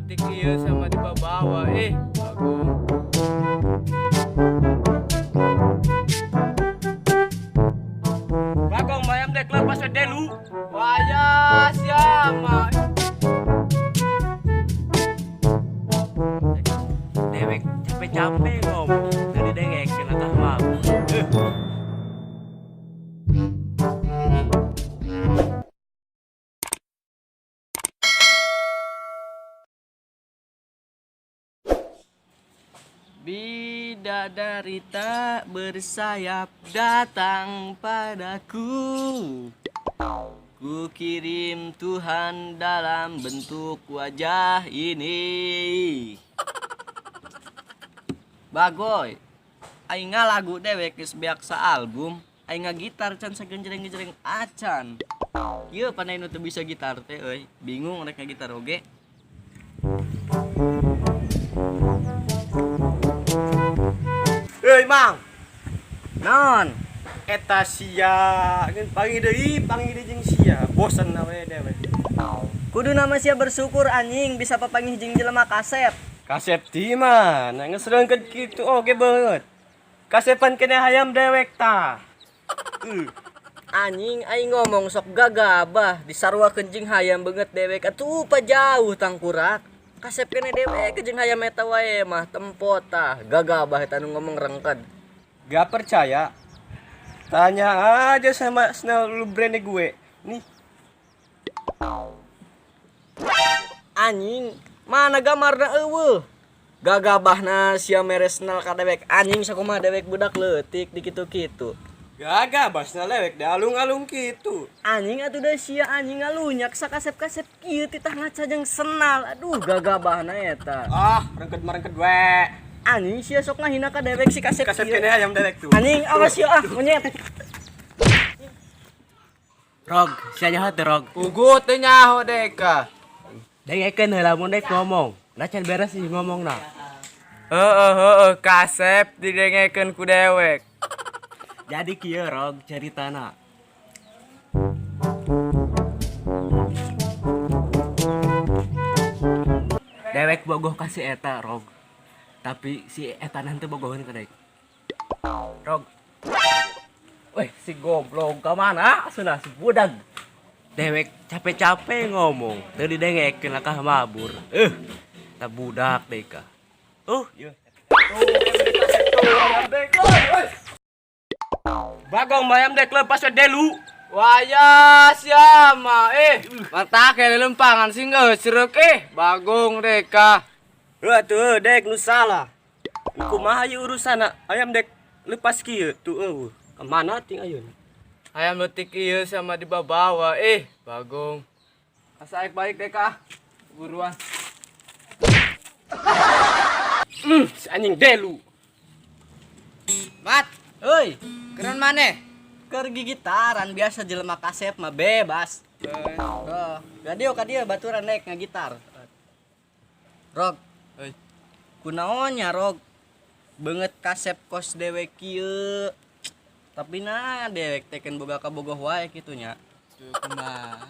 Leutik ieu sama dibawa eh Bagong. Bagong bayam dek lepas delu. Waya siapa? Dewek capek-capek ngomong dari dengek kena tah mabur. Bidadari tak bersayap datang padaku. Ku kirim Tuhan dalam bentuk wajah ini. Bagoy, aing ngalagu dewek geus beak sa album, aing ngagitar can sagenjreng-genjreng acan. Ieu pandai nu teu bisa gitar teh euy, bingung rek ngagitar oge. Hei Mang, Non, eta sia ngeun panggih deui jeung sia, bosen we dewek. Kudu nama sia bersyukur anjing bisa papanggih jeung jelema kasep. Kasep di mana? Geus reungkeut kitu oge beungeut. Kasepan kene hayam dewek tah. Anjing aing ngomong sok gagabah disarwakeun jeung hayam beungeut dewek atuh pa jauh tangkurak. Kasep kene dewek jeung hayam eta wae mah tempo tah gagabah eta nu ngomong rengked. Gak percaya? Tanya aja sama snell lu brand gue. Nih. Anjing, mana gambarna eueuh? Gagabahna sia mere snell ka dewek anjing sakumaha dewek budak leutik di kitu-kitu. Gagabah snell dewek dialung-alung kitu. Anjing atuh da sia anjing ngalunyak sakasep-kasep kieu titah ngaca jeung senal. Aduh gagabahna eta. Ah, rengket marengket we. Anjing sia sok ngahina ka dewek si kasep Kasep kieu. kene hayam dewek tuh. Anjing awas sia ah monyet. Rog, sia nyaho teh Rog. Puguh teu nyaho deka. Dengekeun heula mun dek ngomong. Nah can beres sih ngomongna. Heeh heeh kasep didengekeun ku dewek. Jadi kieu Rog ceritana. Dewek bogoh ka si eta Rog. Tapi si eta nanti bogoheun ka dewek. Rog. Weh, si goblok ka mana? Cenah si budak. Dewek capek-capek ngomong, teu didengekeun lakah mabur. Ta budak deui ka. Ieu. Bagong bayam dek lepas delu. Waya siapa eh mata kene lempangan sing geus cereuk eh Bagong deka. Heuh atuh dek nu salah. Kumaha ieu urusanna ayam dek lepas kieu tuh eueuh. Kemana ting ayeuna? Hayam leutik ieu sama dibawa eh Bagong. Asa aik balik deka. Buruan. Si anjing delu. Mat, Euy, keren maneh? keur gigitaran biasa jelema kasep mah bebas. Heeh. Ka dieu baturan naik ngagitar. Rog. Euy. Kunaon nya Rog? Beungeut kasep kos dewek kieu. Tapi nah dewek teh keun boga kabogoh wae kitu nya. Tuh kumaha?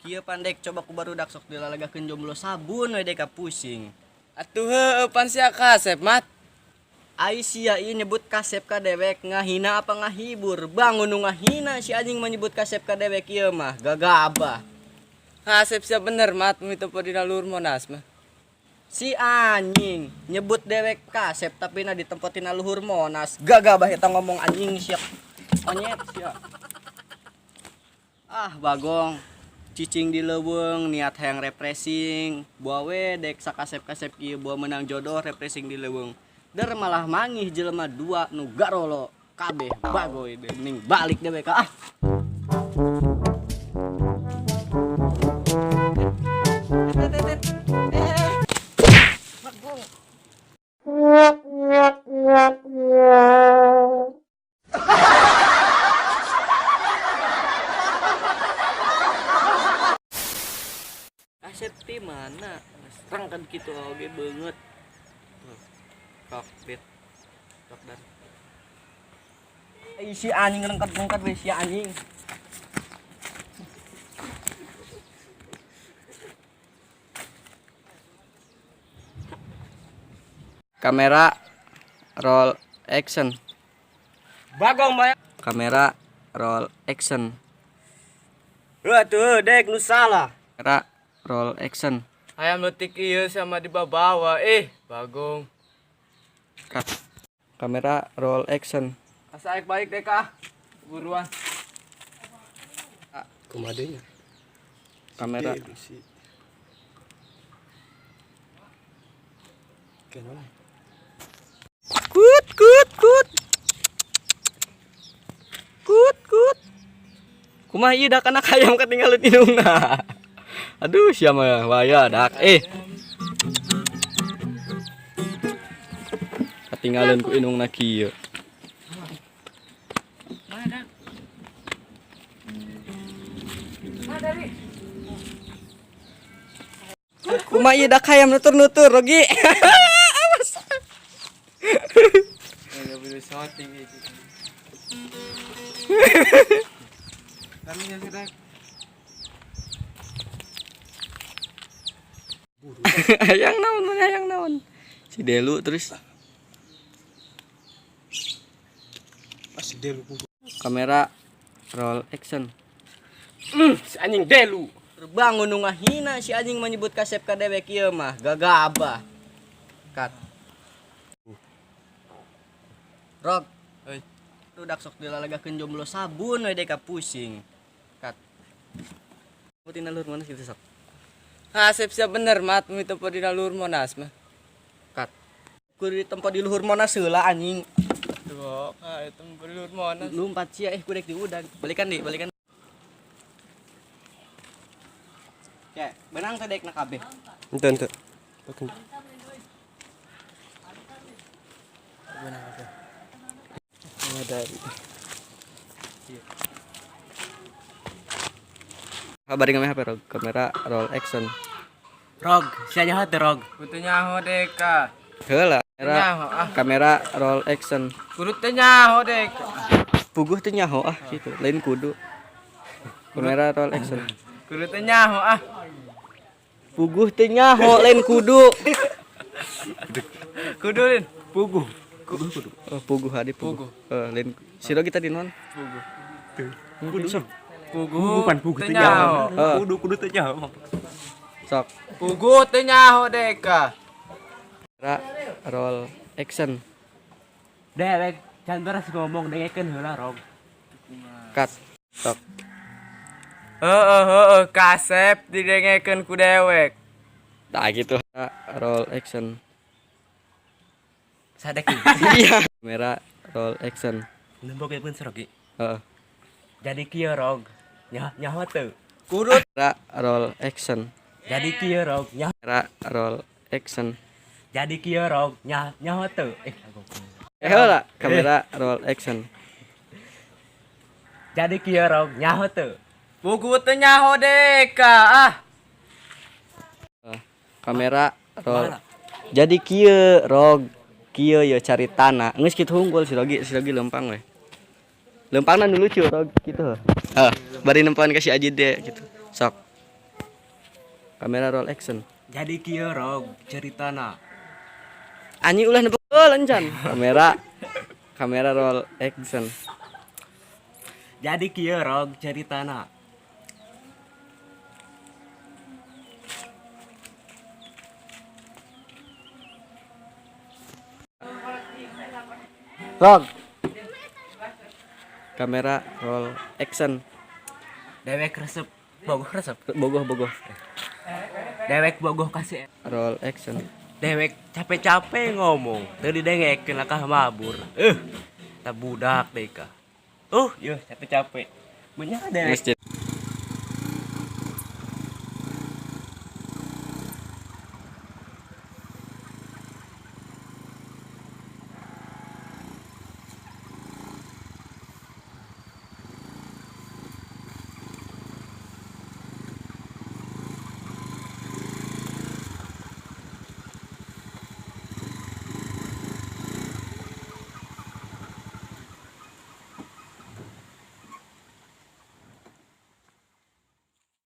Kieu pandek coba ku barudak sok dilalagakeun jomblo sabun we deka pusing. Atuh heueuh pan sia kasep, Mat. Ai sia ieu nyebut kasep ka dewek ngahina apa ngahibur? Bangun nu ngahina si anjing menyebut kasep ka dewek ieu mah gagabah. Kasep sia bener, Mat, nu teu dina luhur Monas mah. Si anjing nyebut dewek kasep tapi na ditempotin luhur Monas. Gagabah eta ngomong anjing sia. Monyet sia. Ah Bagong, cicing di leuweung niat hayang refreshing. Buah we dek sakasep-kasep kieu buah menang jodoh refreshing di leuweung. Der malah mangih jelema dua nu garolo kabeh bagoy deh mending balik dewek ah. Bagong. Asep ti mana? Rangkan kitu oge beungeut. Tok dit. Tok dan. Isi anjing rengket-rengket we si anjing. Kamera roll action. Bagong bae. Kamera roll action. Waduh, dek nu salah. Kamera roll action. Hayam leutik ieu sama dibabawa eh Bagong. Kamera roll action. Asa aik balik deh kah. Buruan. Kumadenya. Kamera Si. Kenapa? Kut kut kut. Kut kut. Kumaha ieu dak anak hayam ketinggalan indungna. Aduh, siapa waya dak eh. Ketinggalan ku indungna kieu. Mana dak? Mana dari? Kumaha ieu dak hayam nutur-nutur Rogi. Awas. Enggak boleh shooting itu. Kami ya sudah. Hayang naon mana hayang naon. Si Delu terus Asli Delu kudu. Kamera roll action. Si anjing Delu. Terbangun nu ngahina si anjing menyebut kasep ka dewek ieu mah gagabah. Cut. Rog. Oi. Rudak sok dilalagakeun jomblo sabun we deka pusing. Cut. Tina luhur Monas gitu sok. Hasep siap bener mat mu itu dina luhur Monas mah. Cut. Kudu ditempo di luhur Monas heula anjing. Tuh, ka itu di luhur Monas. Lumpat sia eh kudek di udang. Balikan di, balikan. Ya, benang teh dek na kabeh. Ente ente. Oke. Dari. Kabar ngameh HP Rog. Kamera roll action. Rog, sia nyaho teh Rog. Kudu nyaho deka. Heula. Kamera, Nyaho ah. kamera roll action. Kudu teu nyaho deka. Puguh teh nyaho ah gitu, lain kudu. Kamera roll action. Kudu teu nyaho ah. Puguh teh nyaho lain kudu. Kudu lin. Puguh. Kudu kudu. Oh, puguh hadi puguh. Eh, lain si Rogi tadi non. Puguh. Kudu. Puguh. Bukan puguh teu teh nyaho. Heeh. Kudu kudu teh nyaho. Sok. Puguh teu nyaho deka. Kamera roll action. Dewek can beres ngomong dengekeun heula Rog. Cut. Sok. Heeh heeh kasep didengekeun ku dewek. Nah gitu. Kamera roll action. Sadek. Iya. Kamera roll action. Nembokeun si Rogi. Heeh. Jadi kieu Rog. Nyaho nyaho teu. Kudu Kamera roll action. Jadi kieu Rog. Nyaho. Kamera roll action. Jadi kieu Rog. Nyaho nyaho teu. Eh, Eh heula. Kamera roll action. Jadi kieu Rog. Nyaho teu. Puguh teu nyaho deka ah. Kamera roll. Jadi kieu Rog, kieu ya cari tanah. Geus kitu hunggul si Rogi, si Rogi lempang we. Lempangna nu lucu Rog gitu. Heh, bari nempoan ka si Aji deh gitu. Sok. Kamera roll action. Jadi kieu Rog ceritana. Anjing ulah nempo encan. Kamera kamera roll action. Jadi kieu Rog ceritana. Rog. Kamera roll action. Dewek resep bogoh resep. Bogoh bogoh. Dewek bogoh kasih Roll action. Dewek capek-capek ngomong teu didengekeun lakah mabur. Tah budak deui ka. Yeuh capek-capek. Menyak dewek. Masjid.